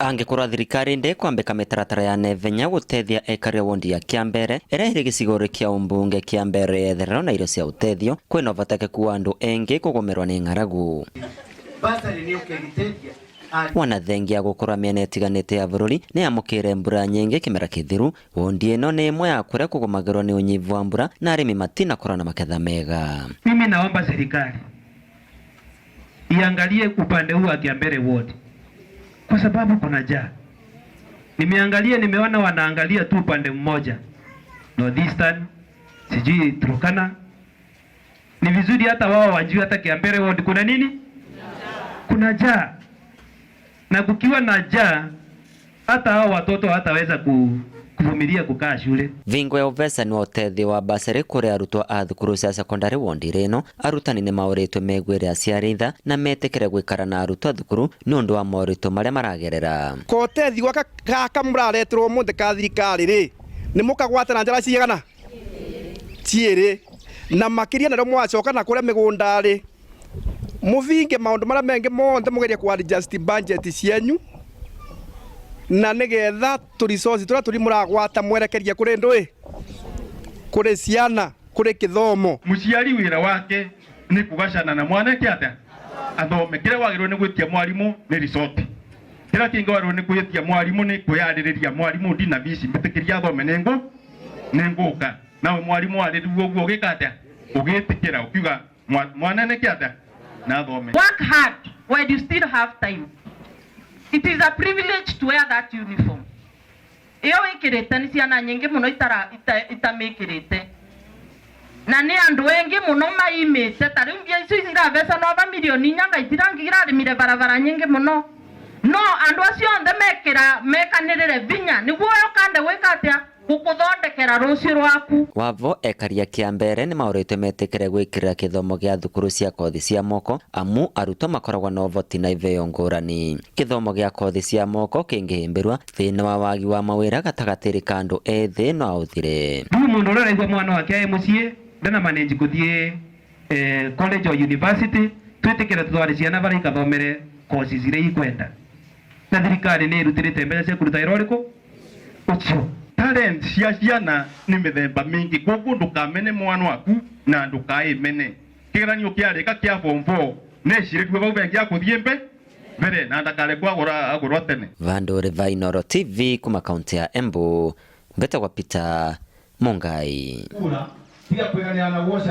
Angikorwo thirikari ndikwambika mitaratara ya nevenya gutethia ekari a wondi ya Kiambere ĩrĩa ĩrĩ gĩcigo kĩa ũmbunge kĩa Mbeere ya itherero na irio cia ũtethio, kwĩna ũhotekeku wa andũ engi kũgũmĩrwo nĩ ng'aragu. Wona thengia gũkorwo mĩena ĩtiganĩte ya bũrũri nĩ yamũkĩire mbura nyingĩ kĩmera kĩthiru, wondi ĩno nĩ ĩmwe ya kũrĩa kũgũmagĩrwo nĩ ũnyivu wa mbura na arĩmi matinakorwo na maketha mega. Mimi naomba serikali iangalie upande huu wa Kiambere ward kwa sababu kuna njaa. Nimeangalia, nimeona wanaangalia tu upande mmoja, Northeastern, sijui Turkana. Ni vizuri hata wao wajue hata Kiambere ward kuna nini, kuna njaa, na kukiwa na njaa hata hao watoto hataweza kuvumilia kukaa shule. Vingo ya uvecani wa ũtethio wa basarĩ kũrĩ arutwo a thukuru cia sekondari wondi ĩno, arutani nĩ maũrĩtwo meguĩre aciari tha na metĩkĩre gũikara na arutwo a thukuru nĩ ũndũ wa moritũ marĩa maragerera. Kotethi gwaka gaka mũrareterwo ũmũthĩ ka thirikari rĩ, nĩ mũkagwata na njara cigana ciĩrĩ, na makĩria narĩo mwacoka na kũrĩa mĩgũnda rĩ, mũthinge maũndũ marĩa mengĩ mothe, mũgerie ku adjust budget cianyu na nĩgetha tũ resource tũrĩa tũri mũragwata mwerekerie kũrĩ ndũĩ, kũrĩ ciana, kũrĩ kĩthomo. Muciari wira wake ni kugacana na mwana eke atia athome. Kiria wagirwo ni gwitia mwarimu ni resort, kiria kingi wagirwo ni gwitia mwarimu ni kwiyaririria mwarimu ndina bici mbitikiria athome ni nguka nawe mwarimu aririu uguo ugika atia ugitikira ukiuga mwana neke atia na athome. Work hard while you still have time. It is a privilege to wear that uniform. Iyo wikirite ni ciana nyingi muno itamikirite, na ni andu engi muno maimite. Ta riu mbia icio irabeca nova milioni 4 nga itirangirarimire barabara nyingi muno, no andu acio onthe mekira mekanirire vinya niguo ukande gwika atia gukuthondekera rucio rwaku. Wavo ekaria Kiambere nĩ maũrĩtwo metĩkĩre gwĩkĩrĩra kĩthomo gĩa thukuru cia kothi cia moko, amu arutwo makoragwo na ũhoti na iveo ngũrani. Kĩthomo gĩa kothi cia moko kĩngĩhĩmbĩrwa, thĩna wa wagi wa mawĩra gatagatĩ ka andũ ethĩ no ũthire. Riu mundu uria araigua mwana wake e mucii ndana manage guthie college or university, twitikire tutware ciana baria ikathomere courses iria ikwenda, na thirikari ni irutirite mbeca cia kuruta wira uriku ucio. Talent cia ciana ni mithemba mingi, koguo ndukamene mwana waku na ndukaimene. Kigeranio kiarika kia form 4 necirĩrue vau vengi akuthie mbere na ndakarekwo agũrwa tene. Vandũ va Inooro TV kuma kaunti ya Embu, mbetagwa Peter Mungai. Tiga kwĩganĩra na guoca.